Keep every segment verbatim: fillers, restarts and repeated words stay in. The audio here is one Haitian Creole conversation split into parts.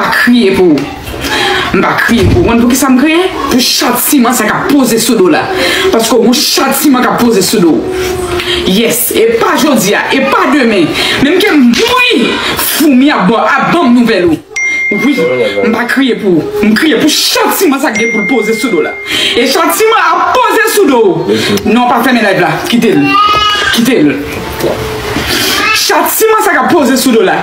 pa kriye pou ou. M pa kriye pou ou. Ou konn poukisa m kriye? Pou chatiman sa k ap poze sou do la. Paske w gon chatiman k ap poze sou do w. Yes, e pa jodi a, e pa demen. Menm ke m mouri, foumi ap ban, ap ban m nouvèl ou. Wi, m pa kriye pou ou. M kriye pou chatiman sa k gen pou l poze sou do la. E chatiman ap poze sou do w. Non, pa fèmen live la. Kite l. Kite l. Chatiman sa k ap poze sou do la.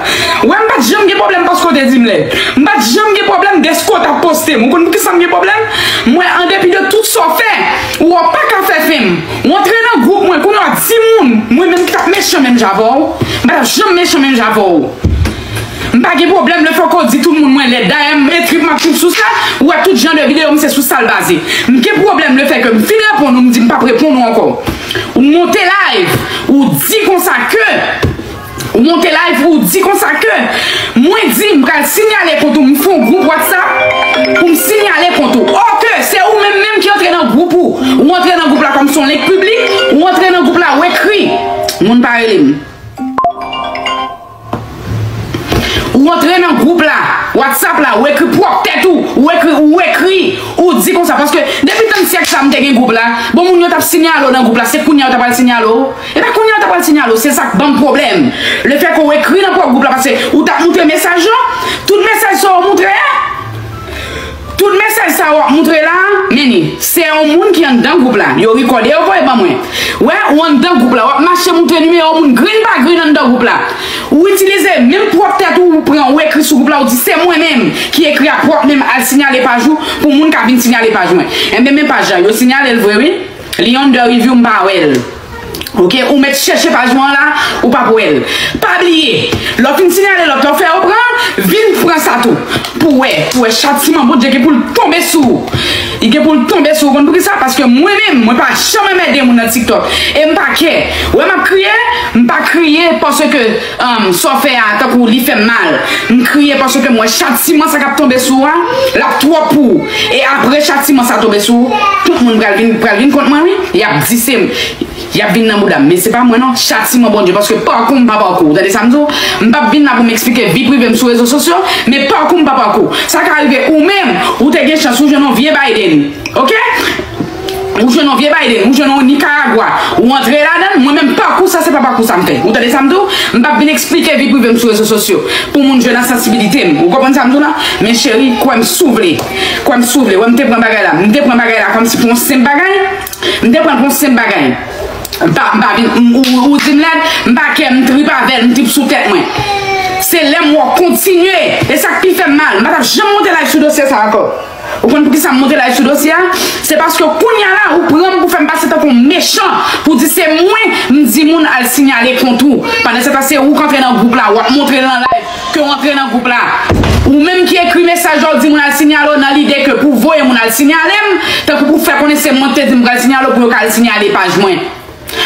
Wè, m pa t janm gen pwoblèm paske w te di m lèd. M pa t janm gen pwoblèm dèske w t ap poste m. Ou konn poukisa m gen pwoblèm? M wè, an depi de tout sa w fè, ou wè w pa ka fè fim. Ou antre nan gwoup mwen, kounye a w di moun, mwen menm ki t ap mechan menm jan avè w, m pa t ap janm mechan menm jan avè w. M pa gen pwoblèm lefètke w di tout moun mwen lèd. Dayè, m e trip m ap trip sou sa. Ou wè tout jan de videyo m se sou sa l baze. M gen pwoblèm lefètke m fin reponn ou, m di m p ap reponn ou ankò. Ou monte live, ou di konsa ke, ou monte live, ou di konsa ke, mwen di m pral sinyale kont ou, m fè yon gwoup WhatsApp pou m sinyale kont ou. Òke, se ou menm menm ki antre nan gwoup ou. Ou antre nan gwoup la kòm se yon link piblik, ou antre nan gwoup la, ou ekri. Moun pa rele m. Ou antre nan gwoup la, WhatsApp la, ou ekri pwòp tèt ou, ou ekri, ou ekri, ou di konsa, paske depi tann syèk sa m te gen gwoup la, bon, moun yo t ap sinyale w nan gwoup la, se kounye a yo ta pral sinyale w? E pa kounye a yo ta pral sinyale w, se sa k ban m pwoblèm. Lefètke w ekri nan pwòp gwoup la, paske ou t ap moutre mesaj yo, tout mesaj sa w moutre a, tout mesaj sa w ap moutre la, men ni, se yon moun ki anndan gwoup la. Yo rekòde, yo voye ban mwen. Wè, ou anndan gwoup la, w ap mache moutre nimewo moun grin pa grin anndan gwoup la. Ou itilize menm pwòp tèt ou, ou pran, ou ekri sou gwoup la, ou di, "Se mwen menm ki ekri a pwòp men m al sinyale paj ou pou moun ka vin sinyale paj mwen." Enben, men paj la, yo sinyale l vre, wi. Li under review, m pa wè l. Oke, ou mèt chèche paj mwen an la, ou p ap wè l. Pa bliye, lè w fin sinyale lòt la, w fè yo pran, vin pran sa tou. Pou w wè, pou w wè chatiman Bondye gen pou l tonbe sou ou. Li gen pou l tonbe sou ou. Konn poukisa? Paske mwen menm, mwen pa janm anmède moun nan TikTok. E m pa kè. Wè m ap kriye, m pa kriye paske, um, sa w fè a, tankou li fè m mal. M kriye paske m wè chatiman sa k ap tonbe sou ou a, l ap twòp pou ou. E apre chatiman sa tonbe sou ou, tout moun pral vin, pral vin kont mwen, wi. Y ap di se m. Y ap vin nan bouda m, men se pa mwen non, chatiman Bondye, paske pakou m pa pakou. Ou tande sa m di w? M p ap vin la pou m eksplike vi prive m sou rezo sosyo, men pakou m pa pakou. Sa ka rive ou menm, ou te gen chans, ou jwenn yon vye Biden, oke? Ou jwenn yon vye Biden, ou jwenn yon Nicaragua, ou antre ladan l, mwen menm pakou sa, se pa pakou sa m fè. Ou tande sa m di w? M p ap vin eksplike vi prive m sou rezo sosyo pou moun jwenn nan sansibilite m. Ou konprann sa m di w la? Men cheri, kwè m si w vle. Kwè m si w vle. Wè m te pran bagay la, m te pran bagay la kòmsi pou yon senp bagay. M te pran l pou yon senp bagay. M pa, m pa vin, m, ou, ou di m lèd, m pa kè, m trip avè l, m trip sou tèt mwen. Se lè m wè w kontinye, e sa k pi fè m mal, m pa t ap janm monte live sou dosye sa ankò. Ou konn poukisa m monte live sou dosye a? Se paske kounye a la, ou pran m pou fè m pase tankou yon mechan, pou di se mwen, m di moun al sinyale kont ou. Pandan se tan, se ou k antre nan gwoup la, w ap montre l nan live. Ke w antre nan gwoup la. Ou menm ki ekri mesaj la, w di moun al sinyale w nan lide ke pou voye moun al sinyale m, tankou pou fè konnen se mwen ki te di m pral sinyale w pou yo ka al sinyale paj mwen.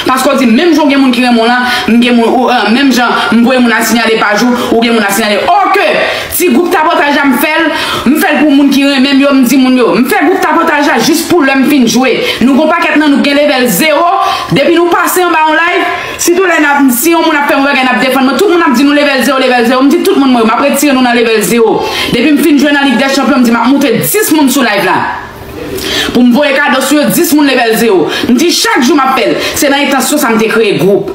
Paske w di menm jan w gen moun ki renmen w lan, m gen moun, ou, euh, menm jan m voye moun al sinyale paj ou, ou gen moun al sinyale. Òke, ti gwoup tapotaj la m fè l, m fè l pou moun ki renmen m yo, m di moun yo. M fè gwoup tapotaj la jis pou lè m fin jwe. Nou gon pakèt nan nou k gen level zewo, depi nou pase anba yon live, sitou lè n ap, si yon moun ap fè yon bagay, n ap defann mwen, tout moun ap di nou level zewo, level zewo. M di tout moun mwen, m ap retire nou nan level zewo. Depi m fin jwe nan Lig dè Chanpyon, m di m ap montre dis moun sou live la. Pou m voye kado sou yo, dis moun level zewo. M di chak jou m ap fè l. Se nan entansyon sa m te kreye gwoup.